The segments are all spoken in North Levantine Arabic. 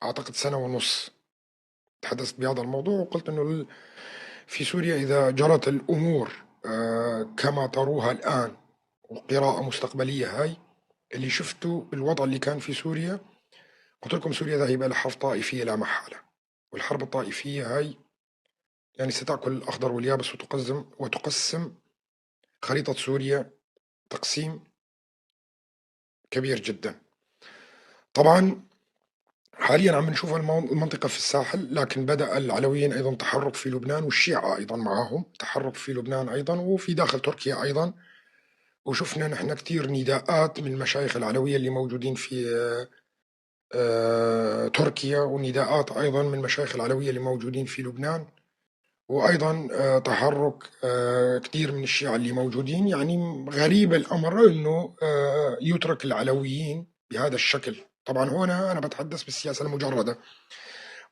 أعتقد سنة ونص تحدثت بهذا الموضوع، وقلت أنه في سوريا إذا جرت الأمور كما تروها الآن، وقراءة مستقبلية هاي اللي شفته بالوضع اللي كان في سوريا، قلت لكم سوريا ذاهبة إلى حرب طائفية لا محالة، والحرب الطائفية هاي يعني ستأكل الأخضر واليابس وتقسم خريطة سوريا تقسيم كبير جدا. طبعا حاليا عم نشوف المنطقة في الساحل، لكن بدأ العلويين أيضا تحرك في لبنان، والشيعة أيضا معهم تحرك في لبنان أيضا، وفي داخل تركيا أيضا. وشفنا نحن كثير نداءات من المشايخ العلوية اللي موجودين في تركيا، ونداءات أيضا من المشايخ العلوية اللي موجودين في لبنان، وأيضا تحرك كثير من الشيعة اللي موجودين. يعني غريب الأمر أنه يترك العلويين بهذا الشكل. طبعا هنا أنا بتحدث بالسياسة المجردة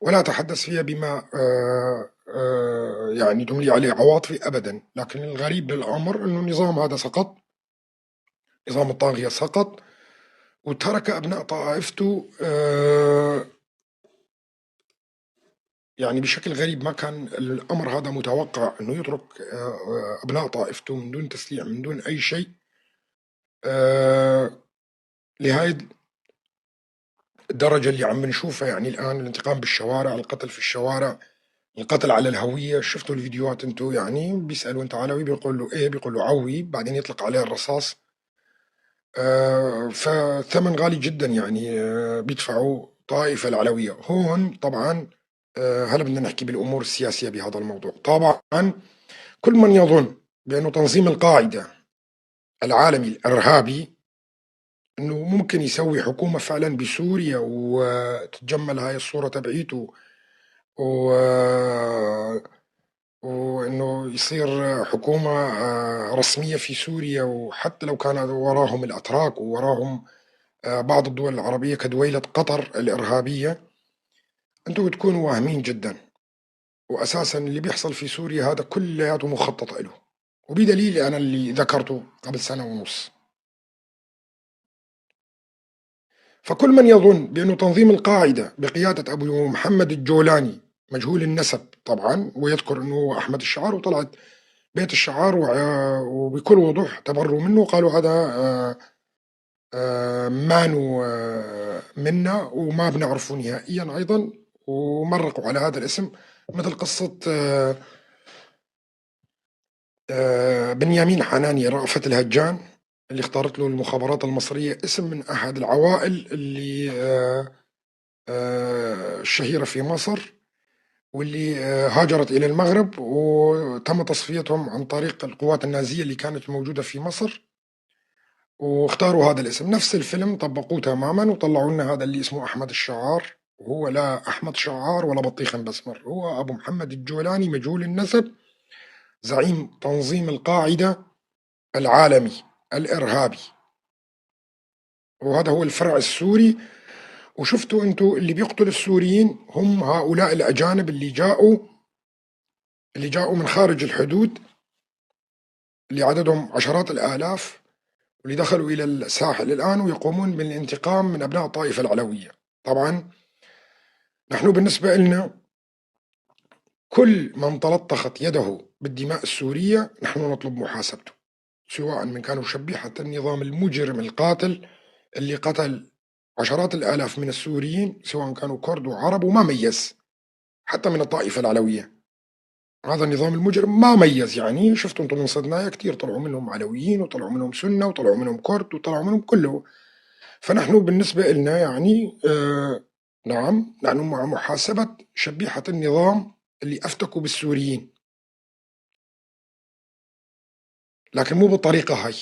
ولا أتحدث فيها بما يعني تملي عليه عواطفي أبدا، لكن الغريب بالأمر أنه النظام هذا سقط، نظام الطاغية سقط، وترك أبناء طائفته يعني بشكل غريب. ما كان الأمر هذا متوقع أنه يترك أبناء طائفته من دون تسليح، من دون أي شيء، لهذه الدرجة اللي عم نشوفها يعني الآن. الانتقام بالشوارع، القتل في الشوارع، القتل على الهوية. شفتوا الفيديوهات انتو، يعني بيسألوا انت علوي، بيقول له ايه، بيقول له عوي، بعدين يطلق عليه الرصاص. فثمن غالي جدا يعني بيدفعوا طائفة العلوية هون. طبعا هلا بدنا نحكي بالأمور السياسية بهذا الموضوع. طبعا كل من يظن بأنه تنظيم القاعدة العالمي الإرهابي أنه ممكن يسوي حكومة فعلا بسوريا وتتجمل هاي الصورة تبعيته وأنه يصير حكومة رسمية في سوريا، وحتى لو كان وراهم الأتراك ووراهم بعض الدول العربية كدويلة قطر الإرهابية، أنتم بتكونوا واهمين جدا. وأساسا اللي بيحصل في سوريا هذا كلياته مخطط له، وبدليل أنا اللي ذكرته قبل سنة ونص. فكل من يظن بأنه تنظيم القاعدة بقيادة أبو محمد الجولاني مجهول النسب طبعا، ويذكر أنه هو أحمد الشعار، وطلعت بيت الشعار وبكل وضوح تبروا منه وقالوا هذا مانو منا وما بنعرفه نهائيا أيضا، ومرقوا على هذا الاسم، مثل قصة بنيامين حناني رأفت الهجان اللي اختارت له المخابرات المصرية اسم من أحد العوائل اللي الشهيرة في مصر، واللي هاجرت إلى المغرب وتم تصفيتهم عن طريق القوات النازية اللي كانت موجودة في مصر، واختاروا هذا الاسم. نفس الفيلم طبقوه تماما وطلعوا لنا هذا اللي اسمه أحمد الشعار، وهو لا أحمد شعار ولا بطيخ بسمر، هو أبو محمد الجولاني مجهول النسب، زعيم تنظيم القاعدة العالمي الإرهابي، وهذا هو الفرع السوري. وشفتوا أنتوا اللي بيقتل السوريين هم هؤلاء الأجانب اللي جاءوا من خارج الحدود، اللي عددهم عشرات الآلاف، واللي دخلوا إلى الساحل الآن ويقومون بالانتقام من أبناء الطائفة العلوية. طبعا نحن بالنسبة لنا كل من تلطخت يده بالدماء السورية نحن نطلب محاسبته، سواء من كانوا شبيحة النظام المجرم القاتل اللي قتل عشرات الآلاف من السوريين، سواء كانوا كرد وعرب، وما ميز حتى من الطائفة العلوية. هذا النظام المجرم ما ميز، يعني شفتوا انتم من صدنايا كثير طلعوا منهم علويين وطلعوا منهم سنة وطلعوا منهم كرد وطلعوا منهم كله. فنحن بالنسبة لنا يعني نعم نحن مع محاسبة شبيحة النظام اللي أفتكوا بالسوريين، لكن مو بالطريقة هاي.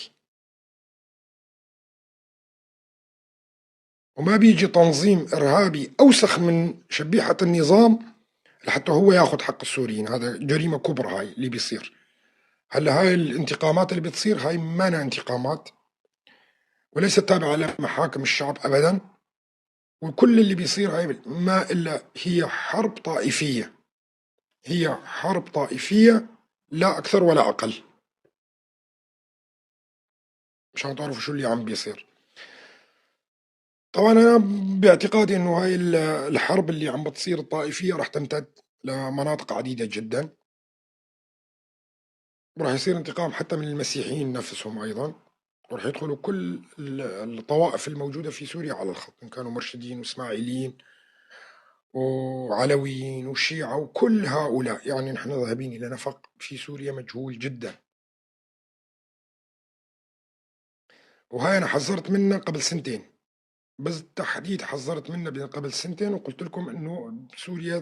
وما بيجي تنظيم إرهابي أوسخ من شبيحة النظام لحتى هو ياخذ حق السوريين. هذا جريمة كبرى هاي اللي بيصير هلا. هاي الانتقامات اللي بتصير هاي ما انتقامات، وليست تابعة لمحاكم الشعب أبدا، وكل اللي بيصير هاي ما إلا هي حرب طائفية، هي حرب طائفية لا أكثر ولا أقل، مشان تعرفوا شو اللي عم بيصير. طبعا أنا باعتقادي أنه هاي الحرب اللي عم بتصير الطائفية راح تمتد لمناطق عديدة جدا، وراح يصير انتقام حتى من المسيحيين نفسهم أيضا، وراح يدخلوا كل الطوائف الموجودة في سوريا على الخط، إن كانوا مرشدين وإسماعيليين وعلويين وشيعة وكل هؤلاء. يعني نحن ذاهبين إلى نفق في سوريا مجهول جدا، وهاي أنا حذرت منه قبل سنتين بالتحديد، حذرت منه قبل سنتين وقلت لكم إنه سوريا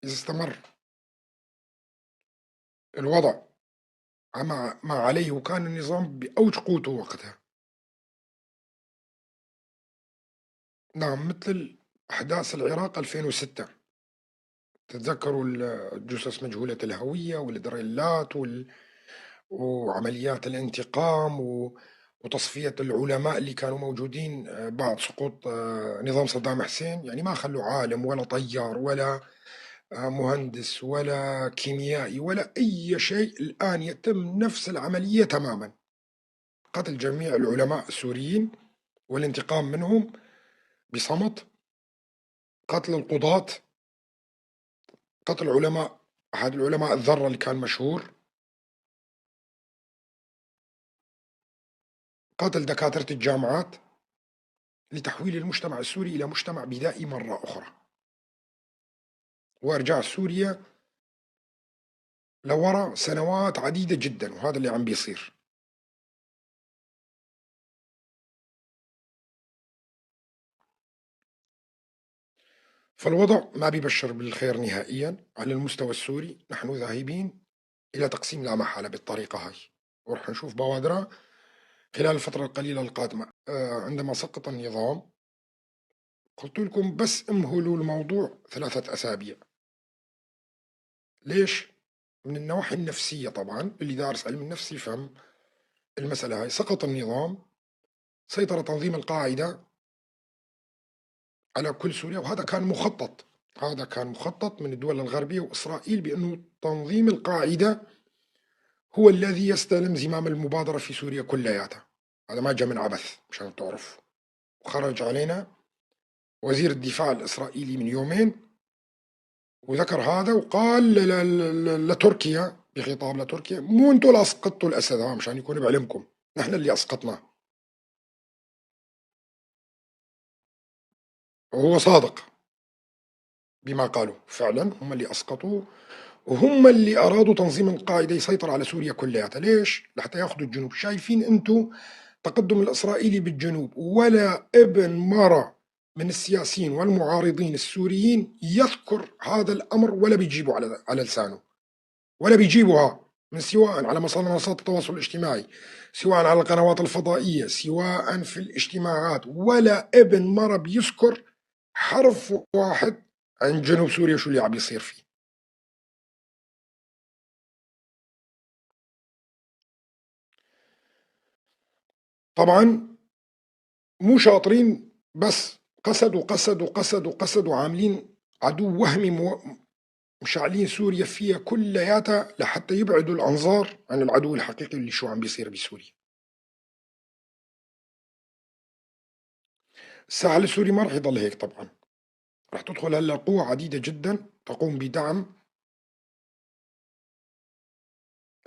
إذا استمر الوضع ما عليه، وكان النظام بأوج قوته وقتها، نعم مثل أحداث العراق 2006، تتذكروا الجثث مجهولة الهوية والدريلات وعمليات الانتقام وتصفية العلماء اللي كانوا موجودين بعد سقوط نظام صدام حسين. يعني ما خلوا عالم ولا طيار ولا مهندس ولا كيميائي ولا أي شيء. الآن يتم نفس العملية تماما، قتل جميع العلماء السوريين والانتقام منهم بصمت، قتل القضاة، قتل أحد العلماء الذرة اللي كان مشهور، قتل دكاترة الجامعات، لتحويل المجتمع السوري إلى مجتمع بدائي مرة أخرى، وإرجاع سوريا لورا سنوات عديدة جدا. وهذا اللي عم بيصير. فالوضع ما بيبشر بالخير نهائيا على المستوى السوري. نحن ذاهبين إلى تقسيم لا محالة بالطريقة هاي، ورح نشوف بوادرها خلال الفترة القليلة القادمة. عندما سقط النظام قلت لكم بس امهلوا الموضوع 3 أسابيع. ليش؟ من النواحي النفسية طبعا، اللي دارس علم النفس يفهم المسألة هاي. سقط النظام، سيطر تنظيم القاعدة على كل سوريا، وهذا كان مخطط، هذا كان مخطط من الدول الغربية وإسرائيل بأنه تنظيم القاعدة هو الذي يستلم زمام المبادرة في سوريا كلياتها. هذا ما جاء من عبث مشان تعرف. وخرج علينا وزير الدفاع الإسرائيلي من يومين وذكر هذا، وقال لتركيا بخطاب لتركيا، مو انتوا اللي اسقطتوا الاسد، ها مشان يكون بعلمكم نحن اللي اسقطناه. وهو صادق بما قالوا، فعلا هم اللي اسقطوه، وهم اللي ارادوا تنظيم القاعده يسيطر على سوريا كلها. ليش؟ لحتى ياخذوا الجنوب. شايفين انتم تقدم الاسرائيلي بالجنوب، ولا ابن مرة من السياسيين والمعارضين السوريين يذكر هذا الأمر ولا بيجيبوا على لسانه، ولا بيجيبوها من سواء على منصات التواصل الاجتماعي، سواء على القنوات الفضائية، سواء في الاجتماعات، ولا ابن مرة بيذكر حرف واحد عن جنوب سوريا شو اللي عم بيصير فيه. طبعا مو شاطرين، بس قسد وقسد وقسد وقسد، وعاملين عدو وهمي، مشعلين سوريا فيها كلياتها لحتى يبعدوا الأنظار عن العدو الحقيقي اللي شو عم بيصير بسوريا. الساحل السوري ما رح يضل هيك طبعا، رح تدخل هلا قوى عديدة جدا تقوم بدعم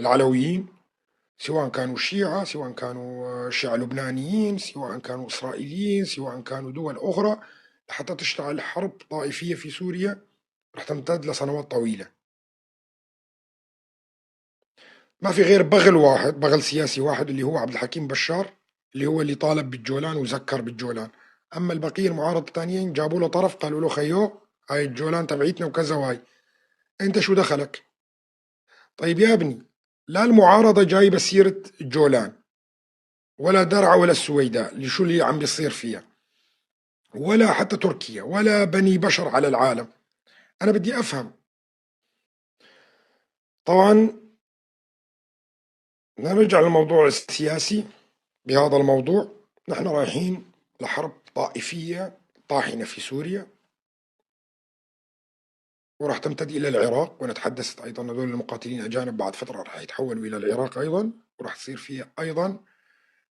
العلويين، سواء كانوا شيعة، سواء كانوا شيعة لبنانيين، سواء كانوا إسرائيليين، سواء كانوا دول أخرى، لحتى تشتعل حرب طائفية في سوريا رح تمتد لسنوات طويلة. ما في غير بغل واحد، بغل سياسي واحد، اللي هو عبد الحكيم بشار، اللي هو اللي طالب بالجولان وذكر بالجولان. أما البقية المعارضة الثانيين جابوا له طرف، قالوا له خيو هاي الجولان تبعيتنا وكذا، وهاي أنت شو دخلك؟ طيب يا ابني، لا المعارضة جايبة سيرة الجولان ولا درعا ولا السويداء اللي شو اللي عم بيصير فيها، ولا حتى تركيا ولا بني بشر على العالم. أنا بدي أفهم. طبعا نرجع للموضوع السياسي. بهذا الموضوع نحن رايحين لحرب طائفية طاحنة في سوريا، وراح تمتد إلى العراق، ونتحدث أيضا هذول المقاتلين أجانب بعد فترة راح يتحولوا إلى العراق أيضا، وراح تصير فيها أيضا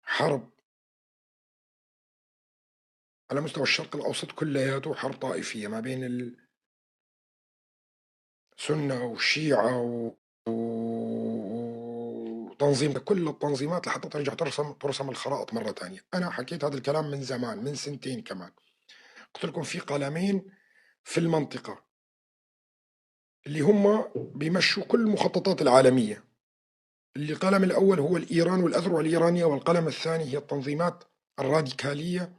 حرب على مستوى الشرق الأوسط كلياته، حرب طائفية ما بين السنة والشيعة وتنظيم كل التنظيمات لحتى ترجع ترسم الخرائط مرة ثانية. أنا حكيت هذا الكلام من زمان، من سنتين كمان، قلت لكم في قلمين في المنطقة اللي هم بيمشوا كل المخططات العالمية. اللي القلم الأول هو الإيران والأذرع الإيرانية، والقلم الثاني هي التنظيمات الراديكالية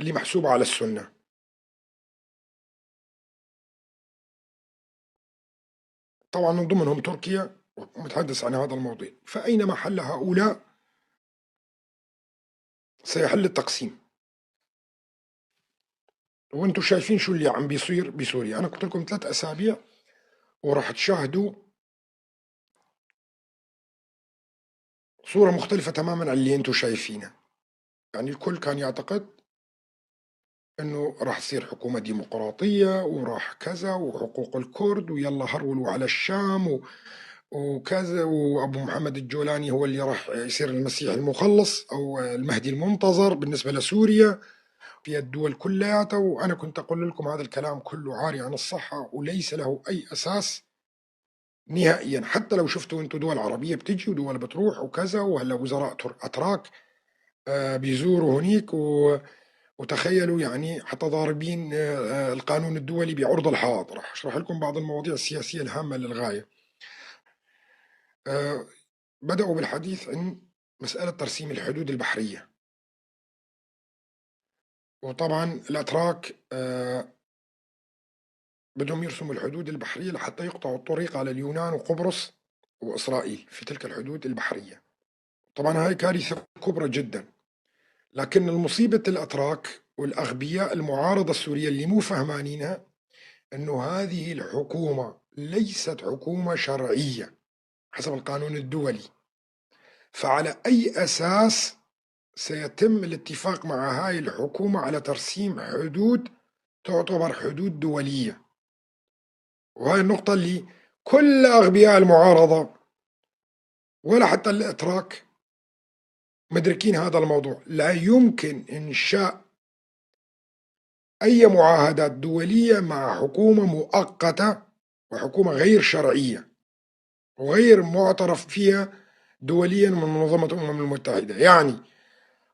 اللي محسوبة على السنة. طبعا من ضمنهم تركيا، ومتحدث عن هذا الموضوع. فأينما حل هؤلاء سيحل التقسيم. وانتم شايفين شو اللي عم بيصير بسوريا. أنا قلت لكم 3 أسابيع وراح تشاهدوا صورة مختلفة تماما عن اللي انتم شايفينها. الكل كان يعتقد انه راح تصير حكومة ديمقراطية وراح كذا وحقوق الكرد ويلا هرولوا على الشام وكذا، وابو محمد الجولاني هو اللي راح يصير المسيح المخلص او المهدي المنتظر بالنسبة لسوريا في الدول كلها. وأنا كنت أقول لكم هذا الكلام كله عاري عن الصحة وليس له أي أساس نهائيا. حتى لو شفتوا أنتم دول عربية بتجي ودول بتروح وكذا، وهلا وزراء أتراك بيزوروا هنيك وتخيلوا حتى ضاربين القانون الدولي بعرض الحائط. راح أشرح لكم بعض المواضيع السياسية الهامة للغاية. بدأوا بالحديث عن مسألة ترسيم الحدود البحرية، وطبعا الأتراك بدهم يرسموا الحدود البحرية لحتى يقطعوا الطريق على اليونان وقبرص وإسرائيل في تلك الحدود البحرية. طبعا هاي كارثة كبرى جدا. لكن المصيبة الأتراك والأغبياء المعارضة السورية اللي مو فهمانينها أنه هذه الحكومة ليست حكومة شرعية حسب القانون الدولي، فعلى أي أساس سيتم الاتفاق مع هاي الحكومة على ترسيم حدود تعتبر حدود دولية؟ وهاي النقطة اللي كل أغبياء المعارضة ولا حتى الأتراك مدركين هذا الموضوع. لا يمكن إنشاء أي معاهدات دولية مع حكومة مؤقتة وحكومة غير شرعية وغير معترف فيها دوليا من منظمة الأمم المتحدة.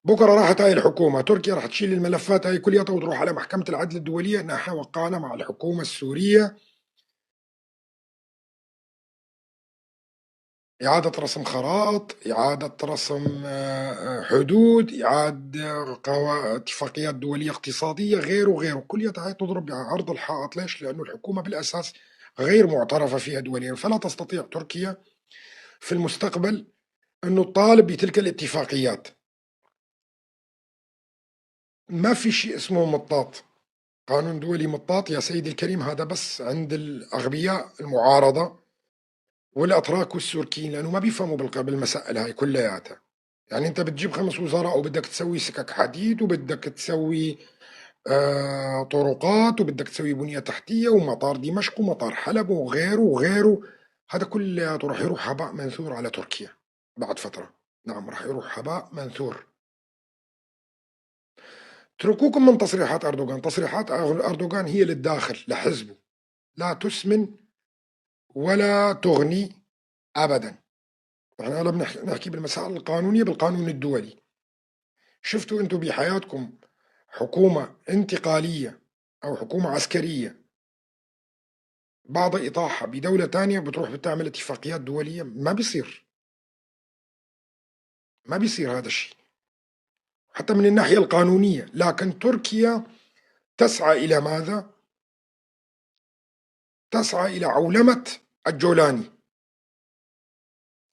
بكرة راحت هاي الحكومة، تركيا راح تشيل الملفات هاي كلها وتروح على محكمة العدل الدولية. نحن وقعنا مع الحكومة السورية إعادة رسم خرائط، إعادة رسم حدود، إعادة اتفاقيات دولية اقتصادية، غيره وغيره، كلها هاي تضرب بعرض الحائط. ليش؟ لأنه الحكومة بالأساس غير معترفة فيها دوليا، فلا تستطيع تركيا في المستقبل أنه تطالب بتلك الاتفاقيات. ما في شيء اسمه مطاط، قانون دولي مطاط يا سيدي الكريم، هذا بس عند الأغبياء المعارضة والأتراك والسوركيين، لأنه ما بيفهموا بالمسائل هاي كلياتها. أنت بتجيب 5 وزراء وبدك تسوي سكك حديد وبدك تسوي طرقات وبدك تسوي بنية تحتية ومطار دمشق ومطار حلب وغيره وغيره، هذا كلياته راح يروح هباء منثور على تركيا بعد فترة. نعم راح يروح هباء منثور. اتركوكم من تصريحات أردوغان، تصريحات أردوغان هي للداخل لحزبه، لا تسمن ولا تغني أبدا. نحن هلا نحكي بالمسائل القانونية بالقانون الدولي. شفتوا أنتم بحياتكم حكومة انتقالية أو حكومة عسكرية بعد إطاحة بدولة تانية بتروح بتعمل اتفاقيات دولية؟ ما بيصير، ما بيصير هذا الشيء حتى من الناحية القانونية. لكن تركيا تسعى إلى ماذا؟ تسعى إلى عولمة الجولاني،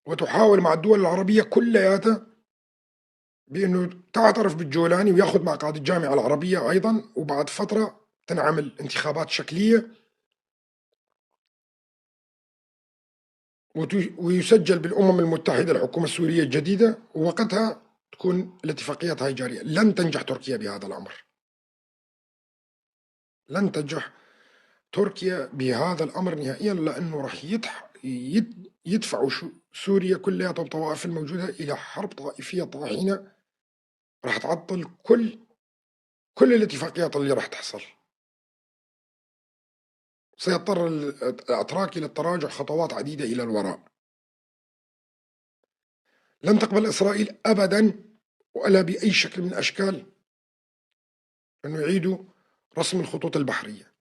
وتحاول مع الدول العربية كلياتها بأنه تعترف بالجولاني ويأخذ مقعد الجامعة العربية أيضا، وبعد فترة تنعمل انتخابات شكلية ويسجل بالأمم المتحدة الحكومة السورية الجديدة، ووقتها تكون الاتفاقيات هاي جارية. لن تنجح تركيا بهذا الأمر، لن تنجح تركيا بهذا الأمر نهائيا، لأنه راح يدفعوا سوريا كلها بالطوائف الموجودة إلى حرب طائفية طاحنة راح تعطل كل الاتفاقيات اللي راح تحصل. سيضطر الأتراك إلى التراجع خطوات عديدة إلى الوراء. لن تقبل إسرائيل أبدا ولا بأي شكل من الأشكال أنه يعيدوا رسم الخطوط البحرية.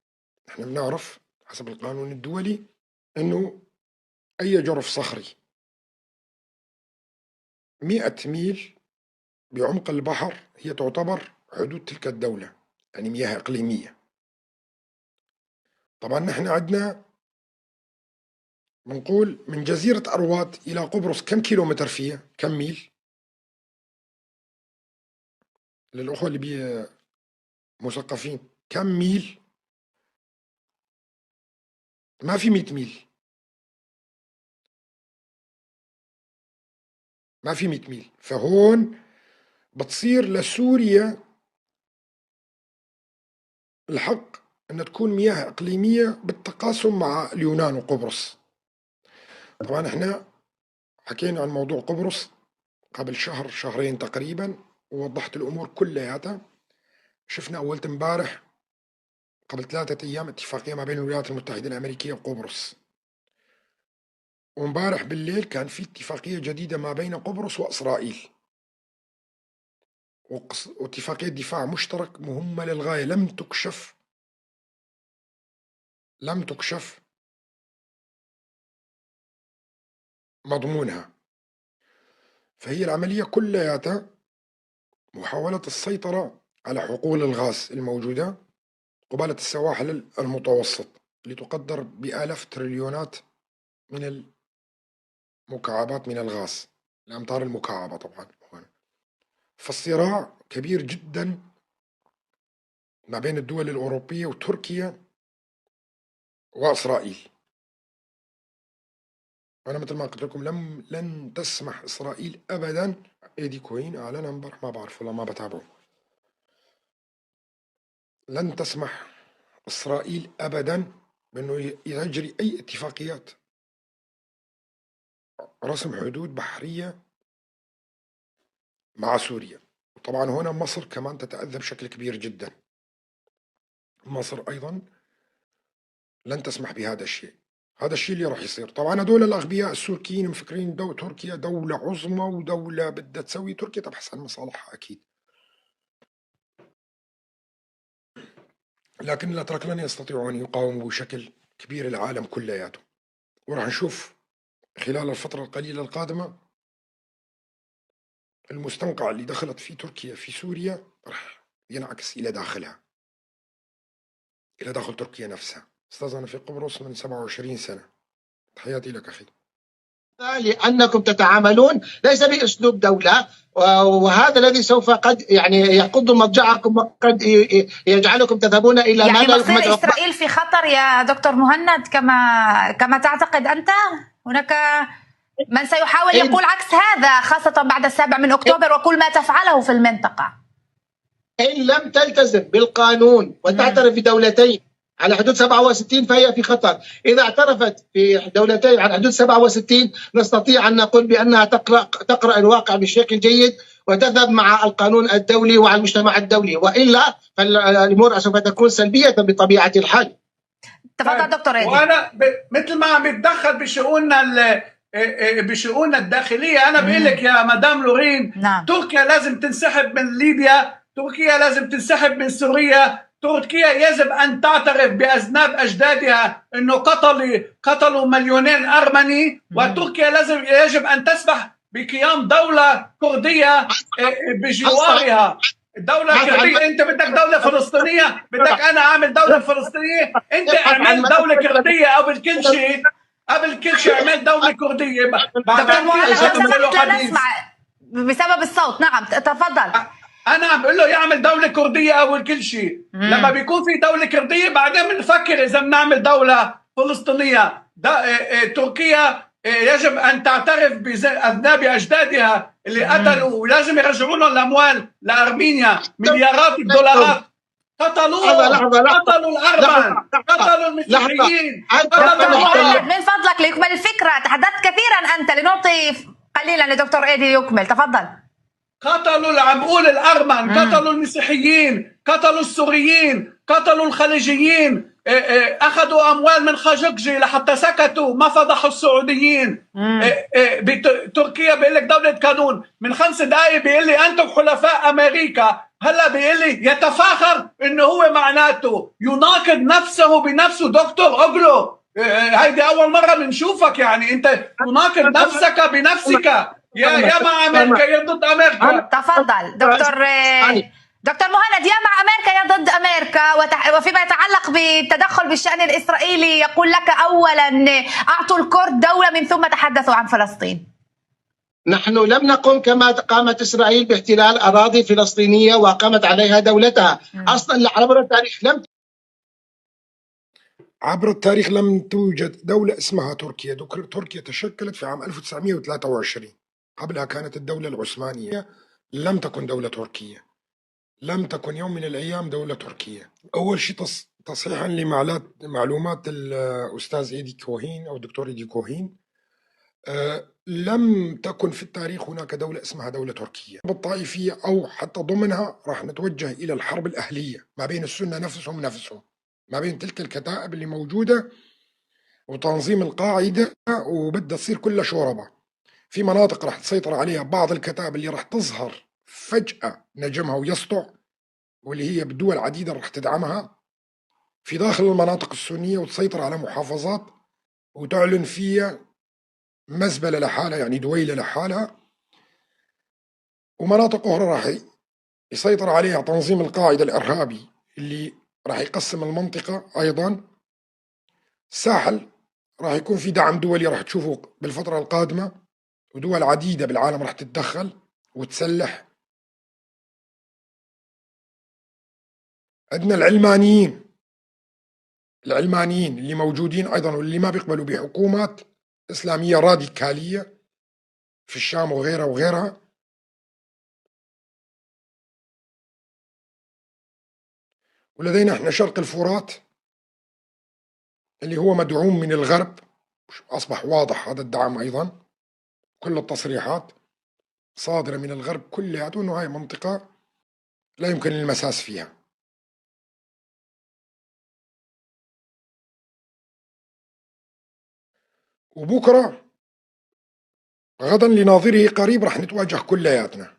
نحن بنعرف حسب القانون الدولي أنه أي جرف صخري 100 ميل بعمق البحر هي تعتبر حدود تلك الدولة، يعني مياه إقليمية. طبعا نحن عندنا بنقول من جزيرة أرواد إلى قبرص كم كيلومتر فيها؟ كم ميل؟ للأخوة اللي مثقفين، كم ميل؟ ما في 100 ميل، ما في 100 ميل. فهون بتصير لسوريا الحق أن تكون مياه إقليمية بالتقاسم مع اليونان وقبرص. طبعا احنا حكينا عن موضوع قبرص قبل شهر شهرين تقريبا، ووضحت الأمور كلياتها. شفنا أولت امبارح قبل 3 أيام اتفاقية ما بين الولايات المتحدة الأمريكية وقبرص، وامبارح بالليل كان في اتفاقية جديدة ما بين قبرص وإسرائيل، واتفاقية دفاع مشترك مهمة للغاية لم تكشف مضمونها. فهي العملية كلها محاولة السيطرة على حقول الغاز الموجودة قبالة السواحل المتوسط اللي تقدر بآلاف تريليونات من المكعبات من الغاز، الأمتار المكعبة طبعا. فالصراع كبير جدا ما بين الدول الأوروبية وتركيا وإسرائيل. أنا مثل ما قلت لكم لن تسمح إسرائيل أبدا. إيدي كوين أعلن امبارح، ما بعرف والله ما بتابعه. لن تسمح إسرائيل أبدا بأنه يجري أي اتفاقيات رسم حدود بحرية مع سوريا. وطبعا هنا مصر كمان تتأذى بشكل كبير جدا. مصر أيضا لن تسمح بهذا الشيء. هذا الشيء اللي راح يصير. طبعا هذول الأغبياء السوريين مفكرين تركيا دولة عظمى ودولة بدها تسوي. تركيا تبحث عن مصالحها أكيد، لكن الأتراك لن يستطيعوا أن يقاوموا بشكل كبير العالم كلياته. وراح نشوف خلال الفترة القليلة القادمة المستنقع اللي دخلت فيه تركيا في سوريا راح ينعكس إلى داخلها، إلى داخل تركيا نفسها. أستاذ أنا في قبرص من 27 سنة، تحياتي لك أخي. لأنكم تتعاملون ليس بأسلوب دولة، وهذا الذي سوف قد يعني يقض مضجعكم وقد يجعلكم تذهبون إلى يعني مصير إسرائيل في خطر يا دكتور مهند كما تعتقد أنت؟ هناك من سيحاول يقول عكس هذا، خاصة بعد 7 أكتوبر وكل ما تفعله في المنطقة. إن لم تلتزم بالقانون وتعترف بدولتين على حدود 67 فهي في خطر. إذا اعترفت في دولتين على حدود 67 نستطيع أن نقول بأنها تقرأ الواقع بشكل جيد وتذهب مع القانون الدولي وعلى المجتمع الدولي، وإلا فالأمور سوف تكون سلبية بطبيعة الحال. تفضل دكتور إيدي. وأنا مثل ما عم بتدخل بشؤوننا الداخلية، أنا بقول لك يا مدام لورين، نعم. تركيا لازم تنسحب من ليبيا، تركيا لازم تنسحب من سوريا، تركيا يجب أن تعترف بأذناب أجدادها أنه قتلوا مليونين أرمني، وتركيا يجب أن تسمح بقيام دولة كردية بجوارها. دولة كردية، أنت بدك دولة فلسطينية، بدك أنا أعمل دولة فلسطينية، أنت أعمل دولة كردية قبل كل شيء، قبل كل شيء أعمل دولة كردية. دكتور مهند لو سمحت لا نسمع بسبب الصوت. نعم تفضل. انا عم بقول له يعمل دولة كرديه اول كل شيء، لما بيكون في دولة كرديه بعدين بنفكر اذا بنعمل دولة فلسطينية. تركيا يجب ان تعترف باذناب اجدادها اللي قتلوا، ولازم يرجعوا لهم الاموال لارمينيا، مليارات الدولارات. قتلوا الارمن، قتلوا المسيحيين. من فضلك ليكمل الفكرة، تحدثت كثيرا انت، لنعطي قليلا لدكتور ايدي يكمل، تفضل. قتلوا، عم بقول الأرمن، قتلوا المسيحيين، قتلوا السوريين، قتلوا الخليجيين، أخذوا أموال من خاشقجي لحتى سكتوا، ما فضحوا السعوديين. بتركيا بيقول لك دولة قانون، من 5 دقائق بيقول لي أنتم حلفاء أمريكا، هلا بيقول لي يتفاخر إنه هو معناته يناقض نفسه بنفسه. دكتور أوغلو، هيدي أول مرة بنشوفك، يعني أنت تناقض نفسك بنفسك، يا مع أمريكا يا ضد أمريكا. تفضل دكتور دكتور مهند، يا مع أمريكا يا ضد أمريكا. وفيما يتعلق بالتدخل بالشأن الإسرائيلي يقول لك أولا أعطوا الكرد دولة من ثم تحدثوا عن فلسطين. نحن لم نقم كما قامت إسرائيل باحتلال أراضي فلسطينية وأقامت عليها دولتها. أصلا عبر التاريخ لم عبر التاريخ لم توجد دولة اسمها تركيا. تركيا تشكلت في عام 1923، قبلها كانت الدولة العثمانية، لم تكن دولة تركية، لم تكن يوم من الأيام دولة تركية. أول شيء تصحيحا لمعلومات الأستاذ إيدي كوهين أو الدكتور إيدي كوهين، لم تكن في التاريخ هناك دولة اسمها دولة تركية. بالطائفية أو حتى ضمنها راح نتوجه إلى الحرب الأهلية ما بين السنة نفسهم، ما بين تلك الكتائب اللي موجودة وتنظيم القاعدة، وبدها تصير كلها شوربة. في مناطق راح تسيطر عليها بعض الكتائب اللي راح تظهر فجأة نجمها ويسطع، واللي هي بدول عديدة راح تدعمها في داخل المناطق السنية، وتسيطر على محافظات وتعلن فيها مزبلة لحالها، يعني دويلة لحالها. ومناطق أخرى راح يسيطر عليها تنظيم القاعدة الإرهابي اللي راح يقسم المنطقة أيضا. الساحل راح يكون في دعم دولي، راح تشوفوا بالفترة القادمة، ودول عديدة بالعالم راح تتدخل وتسلح. عندنا العلمانيين، العلمانيين اللي موجودين أيضا واللي ما بيقبلوا بحكومات إسلامية راديكالية في الشام وغيرها وغيرها. ولدينا احنا شرق الفرات اللي هو مدعوم من الغرب، أصبح واضح هذا الدعم أيضا، كل التصريحات صادرة من الغرب كلها أنه هاي منطقة لا يمكن المساس فيها. وبكرة غدا لناظره قريب رح نتواجه كلياتنا،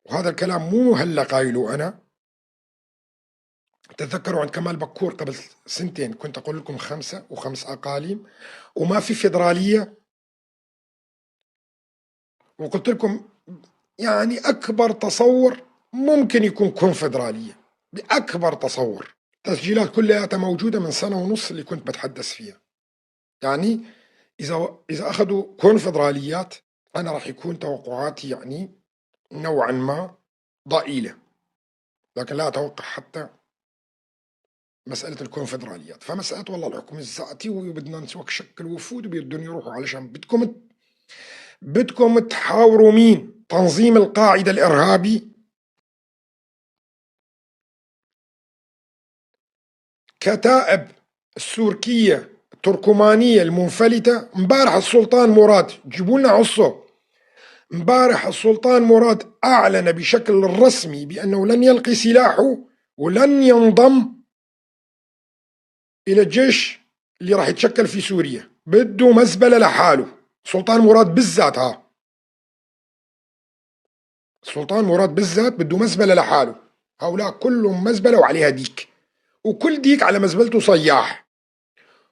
وهذا الكلام مو هلا قايله أنا. تتذكروا عند كمال بكور قبل سنتين كنت أقول لكم 5 و5 أقاليم وما في فيدرالية، وقلت لكم يعني أكبر تصور ممكن يكون كونفدرالية، بأكبر تصور. تسجيلات كلها موجودة من 1.5 سنة اللي كنت بتحدث فيها. يعني إذا أخذوا كونفدراليات أنا راح يكون توقعاتي يعني نوعا ما ضئيلة، لكن لا أتوقع حتى مسألة الكونفدراليات. فمسألة والله الحكم الذاتي وبدنا نسوق شكل وفود وبدهم يروحوا علشان بدكم تحاوروا مين؟ تنظيم القاعدة الإرهابي؟ كتائب السوركية التركمانية المنفلتة. امبارح السلطان مراد، جيبوا لنا عصه، امبارح السلطان مراد أعلن بشكل رسمي بأنه لن يلقي سلاحه ولن ينضم إلى الجيش اللي راح يتشكل في سوريا، بده مزبلة لحاله. سلطان مراد بالذات، ها سلطان مراد بالذات بده مزبلة لحاله. هؤلاء كلهم مزبلة وعليها ديك، وكل ديك على مزبلته صياح.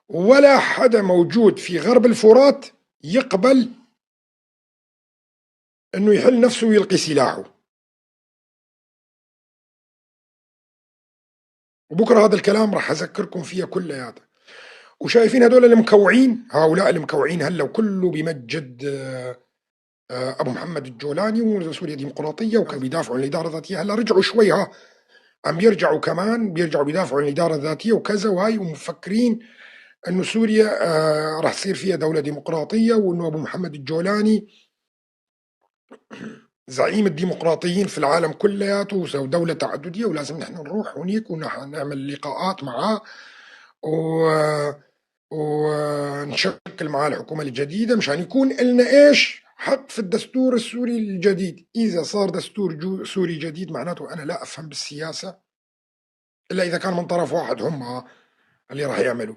ولا حدا موجود في غرب الفرات يقبل انه يحل نفسه ويلقي سلاحه. وبكره هذا الكلام راح اذكركم فيه كلياته. وشايفين هذول المكوعين، هؤلاء المكوعين هلا وكله بمجد ابو محمد الجولاني وسوريا ديمقراطيه وكانوا بيدافعوا عن الاداره الذاتيه. هلا رجعوا شوي، ها عم بيرجعوا كمان، بيرجعوا بيدافعوا عن الاداره الذاتيه وكذا وهاي، ومفكرين انه سوريا راح تصير فيها دوله ديمقراطيه، وانه ابو محمد الجولاني زعيم الديمقراطيين في العالم كلياته ودولة تعددية، ولازم نحن نروح هنيك ونعمل لقاءات معاه ونشكل معاه الحكومة الجديدة مشان يكون لنا ايش؟ حق في الدستور السوري الجديد. إذا صار دستور سوري جديد معناته أنا لا أفهم بالسياسة إلا إذا كان من طرف واحد هم اللي راح يعملوا.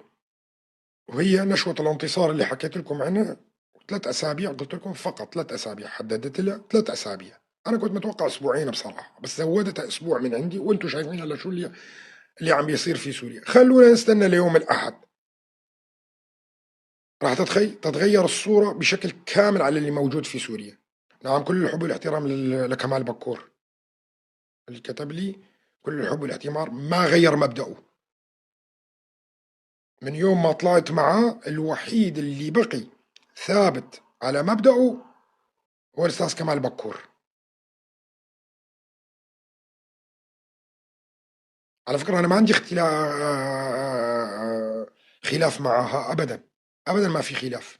وهي نشوة الانتصار اللي حكيت لكم عنها 3 أسابيع، قلت لكم فقط 3 أسابيع، حددت لها 3 أسابيع. أنا كنت متوقع أسبوعين بصراحة، بس زودتها أسبوع من عندي، وأنتم شايفين هلا شو اللي عم بيصير في سوريا. خلونا نستنى ليوم الأحد، راح تتغير الصورة بشكل كامل على اللي موجود في سوريا. نعم، كل الحب والاحترام لكمال بكور اللي كتب لي، كل الحب والاحترام، ما غير مبدأه من يوم ما طلعت معاه. الوحيد اللي بقي ثابت على مبدأه هو الأستاذ كمال بكور. على فكرة أنا ما عندي خلاف معها أبدا أبدا، ما في خلاف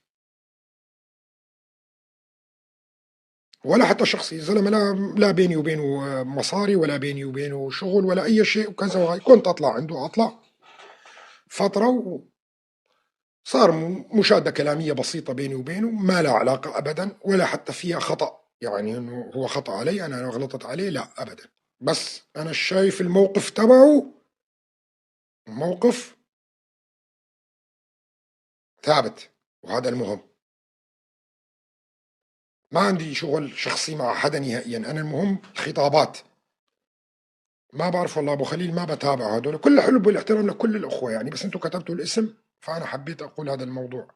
ولا حتى شخصي. الزلمة لا بيني وبينه مصاري ولا بيني وبينه شغل ولا أي شيء وكذا وهاي. كنت أطلع عنده، أطلع فترة وصار مشادة كلامية بسيطة بيني وبينه، ما لها علاقة أبدا ولا حتى فيها خطأ، يعني إنه هو خطأ علي أنا غلطت عليه، لا أبدا. بس أنا شايف الموقف تبعه موقف ثابت، وهذا المهم. ما عندي شغل شخصي مع حدا نهائيا، أنا المهم الخطابات. ما بعرف والله أبو خليل، ما بتابع هدول. كل حب والاحترام لكل الأخوة يعني، بس أنتم كتبتوا الاسم فأنا حبيت أقول هذا الموضوع.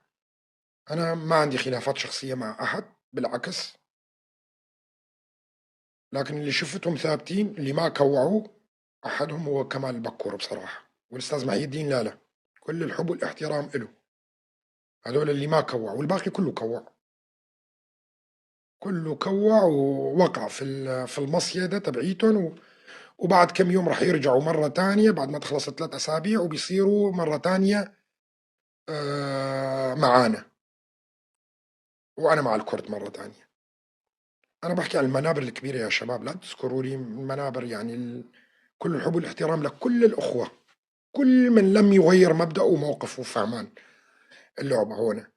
أنا ما عندي خلافات شخصية مع أحد، بالعكس، لكن اللي شفتهم ثابتين اللي ما كوعوا أحدهم هو كمال البكور بصراحة، والأستاذ محي الدين لالا، كل الحب والاحترام له. هذول اللي ما كوعوا، والباقي كله كوع، كله كوع ووقع في المصيدة تبعيتهم. وبعد كم يوم راح يرجعوا مرة تانية بعد ما تخلص 3 أسابيع، وبيصيروا مرة تانية معانا، وأنا مع الكرد مرة تانية. أنا بحكي عن المنابر الكبيرة يا شباب، لا تذكروا لي المنابر يعني. كل الحب والاحترام لكل الأخوة، كل من لم يغير مبدأه وموقفه فهمان اللعبة هنا.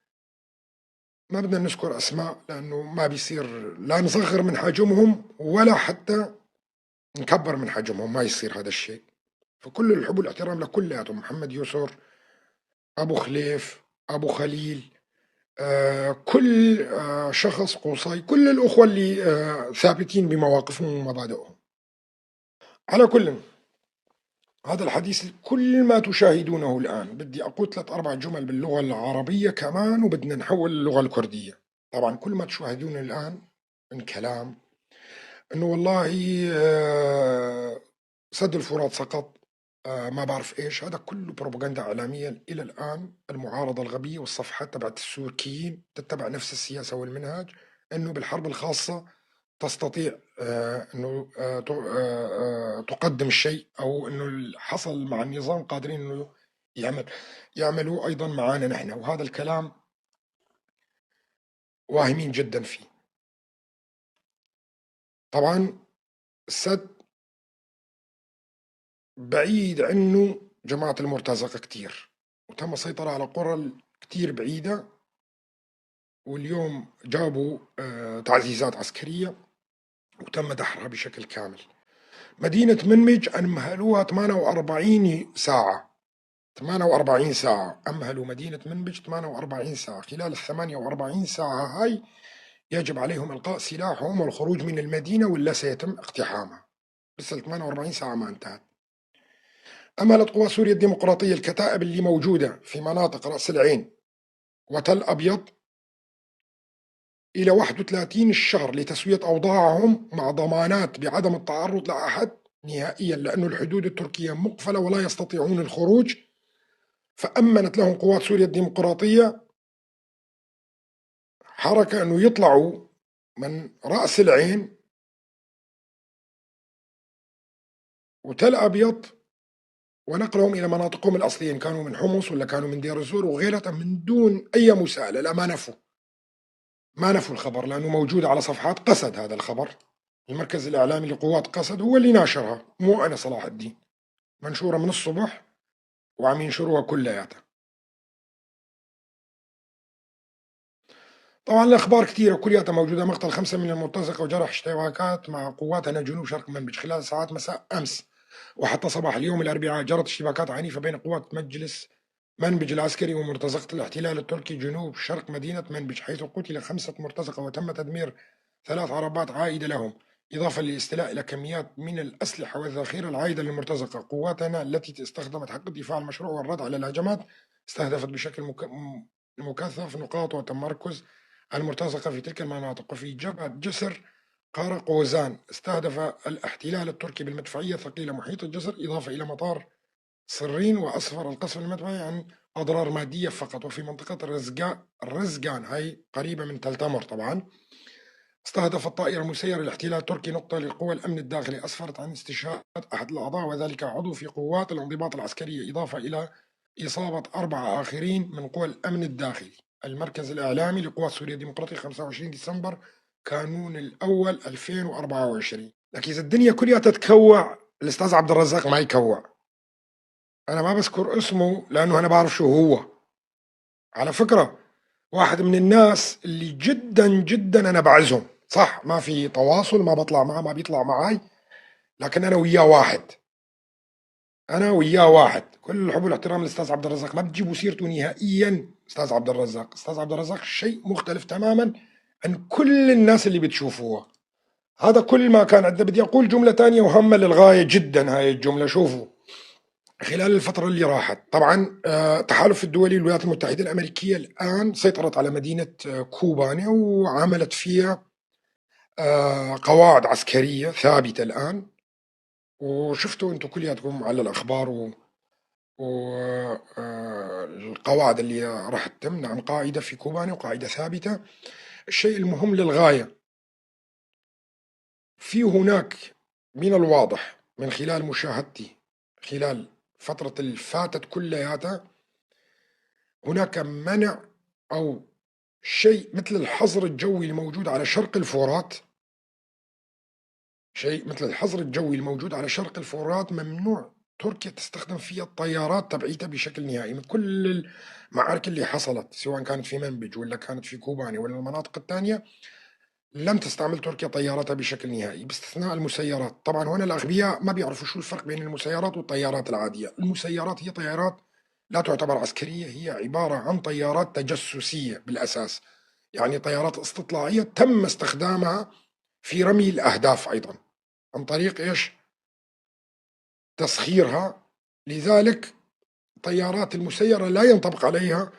ما بدنا نذكر أسماء لأنه ما بيصير، لا نصغر من حجمهم ولا حتى نكبر من حجمهم، ما يصير هذا الشيء. فكل الحب والاحترام لكلياتهم، محمد يسر، أبو خليف، أبو خليل، كل شخص قصي، كل الأخوة اللي ثابتين بمواقفهم ومبادئهم. على كل هذا الحديث كل ما تشاهدونه الآن، بدي أقول 3-4 جمل باللغة العربية كمان، وبدنا نحول اللغة الكردية. طبعا كل ما تشاهدونه الآن من كلام أنه والله سد الفرات سقط، ما بعرف إيش، هذا كله بروباغندا إعلامية. إلى الآن المعارضة الغبية والصفحات تبعت السوركيين تتبع نفس السياسة والمنهاج، أنه بالحرب الخاصة تستطيع أنه تقدم الشيء، أو أنه حصل مع النظام قادرين أنه يعملوا أيضا معانا نحن، وهذا الكلام واهمين جدا فيه. طبعا السد بعيد عنه جماعة المرتزقة كتير، وتم السيطرة على قرى كتير بعيدة، واليوم جابوا تعزيزات عسكرية وتم دحرها بشكل كامل. مدينة منبج أمهلوها 48 ساعة، 48 ساعة أمهلوا مدينة منبج 48 ساعة. خلال 48 ساعة هاي يجب عليهم إلقاء سلاحهم والخروج من المدينة ولا سيتم اقتحامها. بس 48 ساعة ما انتهت. أملت قوى سوريا الديمقراطية الكتائب اللي موجودة في مناطق رأس العين وتل أبيض إلى 31 الشهر لتسوية أوضاعهم مع ضمانات بعدم التعرض لأحد نهائيا، لأن الحدود التركية مقفلة ولا يستطيعون الخروج. فأمنت لهم قوات سوريا الديمقراطية حركة أنه يطلعوا من رأس العين وتل أبيض ونقلهم إلى مناطقهم الأصلية، إن كانوا من حمص ولا كانوا من دير الزور وغيرها، من دون أي مساءلة. لا، ما نفوا الخبر لأنه موجود على صفحات قسد. هذا الخبر المركز الإعلامي لقوات قسد هو اللي ناشرها، مو أنا صلاح الدين، منشورة من الصبح وعم ينشروها كلياتها. طبعا الأخبار كثيرة كلها موجودة. مقتل 5 من المرتزقة وجرح اشتباكات مع قواتنا جنوب شرق منبج خلال ساعات مساء أمس وحتى صباح اليوم الأربعاء. جرت اشتباكات عنيفة بين قوات مجلس منبج العسكري ومرتزقة الاحتلال التركي جنوب شرق مدينة منبج، حيث قتل 5 مرتزقة وتم تدمير 3 عربات عائدة لهم، إضافة للاستيلاء إلى كميات من الأسلحة والذخيرة العائدة للمرتزقة. قواتنا التي استخدمت حق الدفاع المشروع والرد على الهجمات استهدفت بشكل مكثف نقاط وتمركز المرتزقة في تلك المناطق. وفي جبهة جسر قرقوزان استهدف الاحتلال التركي بالمدفعية الثقيلة محيط الجسر، إضافة إلى مطار صرين، وأسفر القصف المدفعي عن أضرار مادية فقط. وفي منطقة الرزقان هاي قريبة من تل تمر طبعا، استهدف الطائرة المسيرة الاحتلال التركي نقطة لقوى الأمن الداخلي أسفرت عن استشهاد أحد الأعضاء وذلك عضو في قوات الانضباط العسكرية، إضافة إلى إصابة 4 آخرين من قوى الأمن الداخلي. المركز الإعلامي لقوات سوريا الديمقراطية 25 ديسمبر كانون الأول 2024. لكن إذا الدنيا كلها تتكوع الأستاذ عبد الرزاق ما يكوع. أنا ما بذكر اسمه لأنه أنا بعرف شو هو. على فكرة واحد من الناس اللي جدا جدا أنا بعزهم، صح ما في تواصل، ما بطلع معه، ما بيطلع معي، لكن أنا وياه واحد، أنا وياه واحد. كل الحب والاحترام للأستاذ عبد الرزاق، ما بتجيبوا سيرته نهائيا. أستاذ عبد الرزاق، أستاذ عبد الرزاق شيء مختلف تماما عن كل الناس اللي بتشوفوها. هذا كل ما كان عندنا. بدي أقول جملة تانية وهمة للغاية جدا، هاي الجملة شوفوا خلال الفترة اللي راحت طبعا التحالف الدولي للولايات المتحدة الأمريكية الآن سيطرت على مدينة كوباني وعملت فيها قواعد عسكرية ثابتة الآن، وشفتوا أنتم كلياتكم على الأخبار والقواعد اللي راح تتم. نعم قاعدة في كوباني وقاعدة ثابتة. الشيء المهم للغاية في هناك من الواضح من خلال مشاهدتي خلال فترة اللي فاتت كلياتها هناك منع أو شيء مثل الحظر الجوي الموجود على شرق الفرات، شيء مثل الحظر الجوي الموجود على شرق الفرات ممنوع تركيا تستخدم فيها الطيارات تبعيتها بشكل نهائي. من كل المعارك اللي حصلت سواء كانت في منبج ولا كانت في كوباني ولا المناطق الثانية لم تستعمل تركيا طياراتها بشكل نهائي باستثناء المسيرات. طبعا هنا الأغبياء ما بيعرفوا شو الفرق بين المسيرات والطيارات العادية. المسيرات هي طيارات لا تعتبر عسكرية، هي عبارة عن طيارات تجسسية بالأساس، يعني طيارات استطلاعية تم استخدامها في رمي الأهداف أيضا عن طريق إيش؟ تسخيرها. لذلك طيارات المسيرة لا ينطبق عليها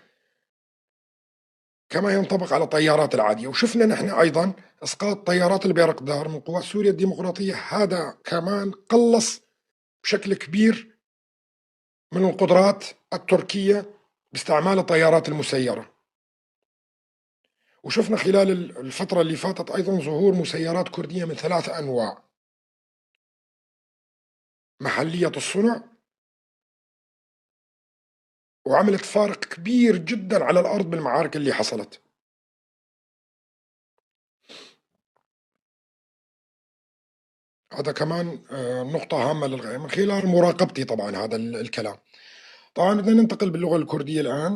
كما ينطبق على الطيارات العادية. وشفنا نحن أيضا إسقاط طيارات البيرقدار من قوات سوريا الديمقراطية، هذا كمان قلص بشكل كبير من القدرات التركية باستعمال الطيارات المسيرة. وشفنا خلال الفترة اللي فاتت أيضا ظهور مسيرات كردية من 3 أنواع: محلية الصنع، وعملت فارق كبير جدا على الأرض بالمعارك اللي حصلت. هذا كمان نقطة هامة للغاية من خلال مراقبتي طبعا هذا الكلام. طبعا بدنا ننتقل باللغة الكردية الآن.